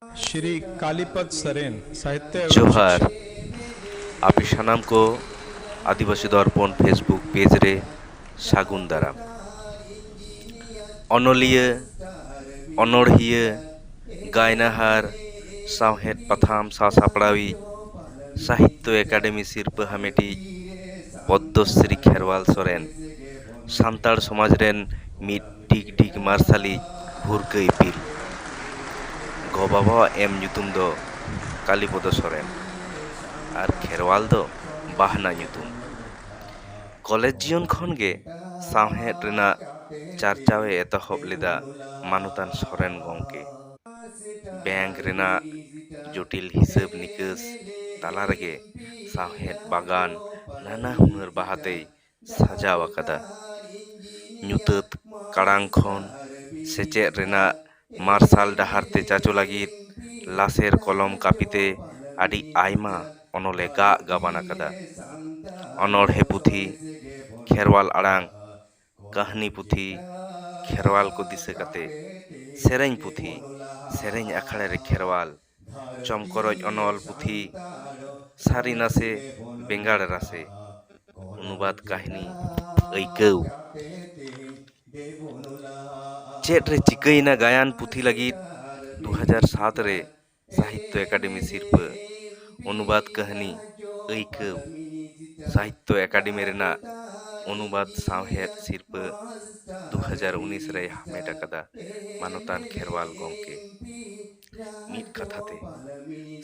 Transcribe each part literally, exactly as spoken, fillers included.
ᱥᱨᱤ ᱠᱟᱞᱤᱯᱚᱫ ᱥᱚᱨᱮᱱ, ᱥᱟᱦᱤᱛᱭᱚ ᱮᱵᱚᱝ ᱡᱚᱦᱟᱨ᱾ ᱥᱤᱠᱥᱟ᱾ ᱟᱯᱮ ᱥᱟᱱᱟᱢ ᱠᱚ ᱟᱹᱫᱤᱵᱟᱹᱥᱤ ᱫᱚᱨᱯᱚᱱ Facebook ᱯᱮᱡᱽ ᱨᱮ ᱥᱟᱹᱜᱩᱱ ᱫᱟᱨᱟᱢ᱾ ᱚᱱᱚᱞᱤᱭᱟᱹ, ᱚᱱᱚᱲᱦᱤᱭᱟᱹ, ᱜᱟᱭᱱᱟᱦᱟᱨ, ᱥᱟᱶᱦᱮᱫ ᱯᱟᱛᱷᱟᱢ ᱥᱟᱥᱟᱯᱲᱟᱣᱤᱡ, ᱥᱟᱦᱤᱛᱭᱚ ᱮᱠᱟᱰᱮᱢᱤ ᱥᱤᱨᱯᱟᱹ ᱦᱟᱢᱮᱴᱤᱡ ᱯᱚᱫᱽᱫᱚᱥᱨᱤ ᱠᱷᱮᱨᱣᱟᱞ ᱥᱚᱨᱮᱱ, ᱥᱟᱱᱛᱟᱲ ᱥᱚᱢᱟᱡᱽ ᱨᱮᱱ ᱢᱤᱫ ᱰᱤᱜᱽ ᱰᱤᱜᱽ ᱢᱟᱨᱥᱟᱞᱤᱡ ᱵᱷᱩᱨᱠᱟᱹ ᱤᱯᱤᱞ᱾ ᱜᱚ ᱵᱟᱵᱟᱣᱟᱜ ᱮᱢ ᱧᱩᱛᱩᱢ ᱫᱚ ᱠᱟᱞᱤᱯᱚᱫᱚ ᱥᱚᱨᱮᱱ ᱟᱨ ᱠᱷᱮᱨᱣᱟᱞ ᱫᱚ ᱵᱟᱦᱱᱟ ᱧᱩᱛᱩᱢ᱾ ᱠᱚᱞᱮᱡᱽ ᱡᱤᱭᱚᱱ ᱠᱷᱚᱱ ᱜᱮ ᱥᱟᱶᱦᱮᱫ ᱨᱮᱱᱟᱜ ᱪᱟᱨᱪᱟᱣᱮ ᱮᱛᱚᱦᱚᱵ ᱞᱮᱫᱟ ᱢᱟᱱᱚᱛᱟᱱ ᱥᱚᱨᱮᱱ ᱜᱚᱢᱠᱮ᱾ ᱵᱮᱝᱠ ᱨᱮᱱᱟᱜ ᱡᱚᱴᱤᱞ ᱦᱤᱥᱟᱹᱵ ᱱᱤᱠᱟᱹᱥ ᱛᱟᱞᱟ ᱨᱮᱜᱮ ᱥᱟᱶᱦᱮᱫ ᱵᱟᱜᱟᱱ ᱱᱟᱱᱟ ᱦᱩᱱᱟᱹᱨ ᱵᱟᱦᱟᱛᱮᱭ ᱥᱟᱡᱟᱣ ᱟᱠᱟᱫᱟ᱾ ᱧᱩᱛᱟᱹᱛ ᱠᱟᱲᱟᱝ ᱠᱷᱚᱱ ᱥᱮᱪᱮᱫ ᱨᱮᱱᱟᱜ ᱢᱟᱨᱥᱟᱞ ᱰᱟᱦᱟᱨ ᱛᱮ ᱪᱟᱪᱳ ᱞᱟᱹᱜᱤᱫ ᱞᱟᱥᱮᱨ ᱠᱚᱞᱚᱢ ᱠᱟᱹᱯᱤᱛᱮ ᱟᱹᱰᱤ ᱟᱭᱢᱟ ᱚᱱᱚᱞᱮ ᱜᱟᱜ ᱜᱟᱵᱟᱱ ᱟᱠᱟᱫᱟ᱾ ᱚᱱᱚᱬᱦᱮ ᱯᱩᱛᱷᱤ, ᱠᱷᱮᱨᱣᱟᱞ ᱟᱲᱟᱝ, ᱠᱟᱹᱦᱱᱤ ᱯᱩᱛᱷᱤ, ᱠᱷᱮᱨᱣᱟᱞ ᱠᱚ ᱫᱤᱥᱟᱹ ᱠᱟᱛᱮ, ᱥᱮᱨᱮᱧ ᱯᱩᱛᱷᱤ, ᱥᱮᱨᱮᱧ ᱟᱠᱷᱲᱟ ᱨᱮ ᱠᱷᱮᱨᱣᱟᱞ, ᱪᱚᱢᱠᱚᱨᱚᱡ ᱚᱱᱚᱞ ᱯᱩᱛᱷᱤ, ᱥᱟᱹᱨᱤ ᱱᱟᱥᱮ, ᱵᱮᱸᱜᱟᱲ ᱨᱟᱥᱮ, ᱚᱱᱩᱵᱟᱫ ᱠᱟᱹᱦᱱᱤ, ᱟᱹᱭᱠᱟᱹᱣ᱾ ᱪᱮᱫ ᱨᱮ ᱪᱤᱠᱟᱹᱭᱮᱱᱟ ᱜᱟᱭᱟᱱ ᱯᱩᱛᱷᱤ ᱞᱟᱹᱜᱤᱫ ᱫᱩ ᱦᱟᱡᱟᱨ ᱥᱟᱛ ᱨᱮ ᱥᱟᱦᱤᱛᱭᱚ ᱮᱠᱟᱰᱮᱢᱤ ᱥᱤᱨᱯᱟᱹ, ᱚᱱᱩᱵᱟᱫ ᱠᱟᱹᱦᱱᱤ, ᱟᱹᱭᱠᱟᱹᱣ, ᱥᱟᱦᱤᱛᱭᱚ ᱮᱠᱟᱰᱮᱢᱤ ᱨᱮᱱᱟᱜ ᱚᱱᱩᱵᱟᱫ ᱥᱟᱶᱦᱮᱫ ᱥᱤᱨᱯᱟᱹ ᱫᱩ ᱦᱟᱡᱟᱨ ᱩᱱᱤᱥ ᱨᱮᱭ ᱦᱟᱢᱮᱴ ᱟᱠᱟᱫᱟ ᱢᱟᱱᱚᱛᱟᱱ ᱠᱷᱮᱨᱣᱟᱞ ᱜᱚᱢᱠᱮ᱾ ᱢᱤᱫ ᱠᱟᱛᱷᱟ ᱛᱮ,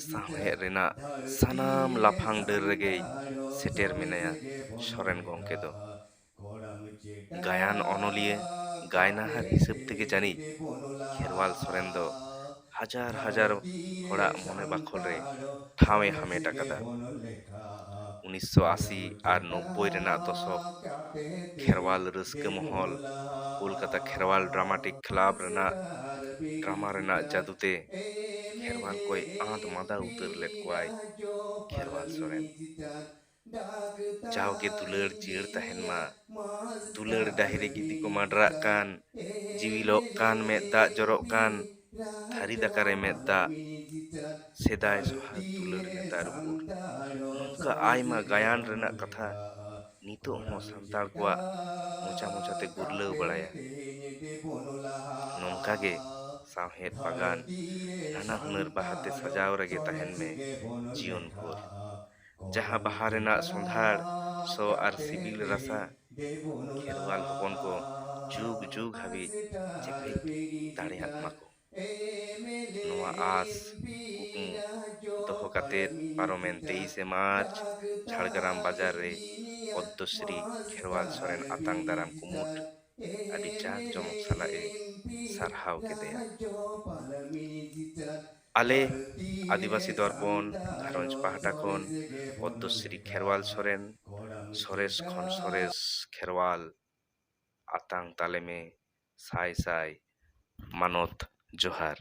ᱥᱟᱶᱦᱮᱫ ᱨᱮᱱᱟᱜ ᱥᱟᱱᱟᱢ ᱞᱟᱯᱷᱟᱝ ᱰᱟᱹᱨ ᱨᱮᱜᱮᱭ ᱥᱮᱴᱮᱨ ᱢᱮᱱᱟᱭᱟ ᱥᱚᱨᱮᱱ ᱜᱚᱢᱠᱮ ᱫᱚ᱾ ᱜᱟᱭᱟᱱ ᱚᱱᱚᱞᱤᱭᱟᱹ, ᱜᱟᱭᱱᱟᱦᱟᱨ ᱦᱤᱥᱟᱹᱵ ᱛᱮᱜᱮ ᱡᱟᱹᱱᱤᱡ ᱠᱷᱮᱨᱣᱟᱞ ᱥᱚᱨᱮᱱ ᱫᱚ ᱦᱟᱡᱟᱨ ᱦᱟᱡᱟᱨ ᱦᱚᱲᱟᱜ ᱢᱚᱱᱮ ᱵᱟᱠᱷᱚᱞ ᱨᱮ ᱴᱷᱟᱶ ᱮ ᱦᱟᱢᱮᱴ ᱟᱠᱟᱫᱟ᱾ ᱩᱱᱤᱥᱥᱚ ᱟᱥᱤ ᱟᱨ ᱱᱚᱵᱵᱳᱭ ᱨᱮᱱᱟᱜ ᱫᱚᱥᱚᱠ ᱠᱷᱮᱨᱣᱟᱞ ᱨᱟᱹᱥᱠᱟᱹ ᱢᱚᱦᱚᱞ, ᱠᱳᱞᱠᱟᱛᱟ ᱠᱷᱮᱨᱣᱟᱞ ᱰᱨᱟᱢᱟᱴᱤᱠ ᱠᱞᱟᱵᱽ ᱨᱮᱱᱟᱜ ᱰᱨᱟᱢᱟ ᱨᱮᱱᱟᱜ ᱡᱟᱹᱫᱩ ᱛᱮ ᱠᱷᱮᱨᱣᱟᱞ ᱠᱚᱭ ᱟᱸᱫ ᱢᱟᱫᱟ ᱩᱛᱟᱹᱨ ᱞᱮᱫ ᱠᱚᱣᱟᱭ ᱠᱷᱮᱨᱣᱟᱞ ᱥᱚᱨᱮᱱ᱾ ᱡᱟᱣᱜᱮ ᱫᱩᱞᱟᱹᱲ ᱡᱤᱭᱟᱹᱲ ᱛᱟᱦᱮᱱ ᱢᱟ᱾ ᱫᱩᱞᱟᱹᱲ ᱰᱟᱹᱦᱤ ᱨᱮ ᱜᱤᱫᱤ ᱠᱚ ᱢᱟᱰᱨᱟᱜ ᱠᱟᱱ, ᱡᱤᱣᱤ ᱞᱚᱜ ᱠᱟᱱ, ᱢᱮᱫ ᱫᱟᱜ ᱡᱚᱨᱚᱜ ᱠᱟᱱ, ᱛᱷᱟᱹᱨᱤ ᱫᱟᱠᱟ ᱨᱮ ᱢᱮᱫ ᱫᱟᱜ, ᱥᱮᱫᱟᱭ ᱥᱚᱦᱟᱜ ᱫᱩᱞᱟᱹᱲ ᱱᱮᱛᱟᱨ ᱩᱠᱩᱨ᱾ ᱱᱚᱝᱠᱟ ᱟᱭᱢᱟ ᱜᱟᱭᱟᱱ ᱨᱮᱱᱟᱜ ᱠᱟᱛᱷᱟ ᱱᱤᱛᱚᱜ ᱦᱚᱸ ᱥᱟᱱᱛᱟᱲ ᱠᱚᱣᱟᱜ ᱢᱚᱪᱟ ᱢᱚᱪᱟᱛᱮ ᱜᱩᱨᱞᱟᱹᱣ ᱵᱟᱲᱟᱭᱟ᱾ ᱱᱚᱝᱠᱟ ᱜᱮ ᱥᱟᱶᱦᱮᱫ ᱵᱟᱜᱟᱱ ᱱᱟᱱᱟ ᱦᱩᱱᱟᱹᱨ ᱵᱟᱦᱟᱛᱮ ᱥᱟᱡᱟᱣ ᱨᱮᱜᱮ ᱛᱟᱦᱮᱱ ᱢᱮ ᱡᱤᱭᱚᱱ ᱵᱷᱳᱨ᱾ ᱡᱟᱦᱟᱸ ᱵᱟᱦᱟ ᱨᱮᱱᱟᱜ ᱥᱚᱸᱫᱷᱟᱲ ᱥᱚ ᱟᱨ ᱥᱤᱵᱤᱞ ᱨᱟᱥᱟ ᱠᱷᱮᱨᱣᱟᱞ ᱦᱚᱯᱚᱱ ᱠᱚ ᱡᱩᱜᱽ ᱡᱩᱜᱽ ᱦᱟᱹᱵᱤᱡ ᱪᱮᱯᱮᱡ ᱫᱟᱲᱮᱭᱟᱜ ᱢᱟᱠᱚ᱾ ᱱᱚᱣᱟ ᱟᱥ ᱠᱩᱠᱢᱩ ᱫᱚᱦᱚ ᱠᱟᱛᱮ ᱯᱟᱨᱚᱢᱮᱱ ᱛᱮᱭᱤᱥᱮ ᱢᱟᱨᱪ ᱡᱷᱟᱲᱜᱨᱟᱢ ᱵᱟᱡᱟᱨ ᱨᱮ ᱯᱚᱫᱽᱫᱚᱥᱨᱤ ᱠᱷᱮᱨᱣᱟᱞ ᱥᱚᱨᱮᱱ ᱟᱛᱟᱝ ᱫᱟᱨᱟᱢ ᱠᱩᱢᱩᱴ ᱟᱹᱰᱤ ᱡᱟᱸᱠ ᱡᱚᱢᱚᱠ ᱥᱟᱞᱟᱜ ᱮ ᱥᱟᱨᱦᱟᱣ ᱠᱮᱫᱮᱭᱟ᱾ ᱟᱞᱮ ᱟᱹᱫᱤᱵᱟᱹᱥᱤ ᱫᱚᱨᱯᱚᱱ ᱜᱷᱟᱨᱚᱸᱡᱽ ᱯᱟᱦᱴᱟ ᱠᱷᱚᱱ ᱯᱚᱫᱽᱫᱚᱥᱨᱤ ᱠᱷᱮᱨᱣᱟᱞ ᱥᱚᱨᱮᱱ, ᱥᱚᱨᱮᱥ ᱠᱷᱚᱱ ᱥᱚᱨᱮᱥ ᱠᱷᱮᱨᱣᱟᱞ ᱟᱛᱟᱝ ᱛᱟᱞᱮ ᱢᱮ ᱥᱟᱭ ᱥᱟᱭ ᱢᱟᱱᱚᱛ ᱡᱚᱦᱟᱨ᱾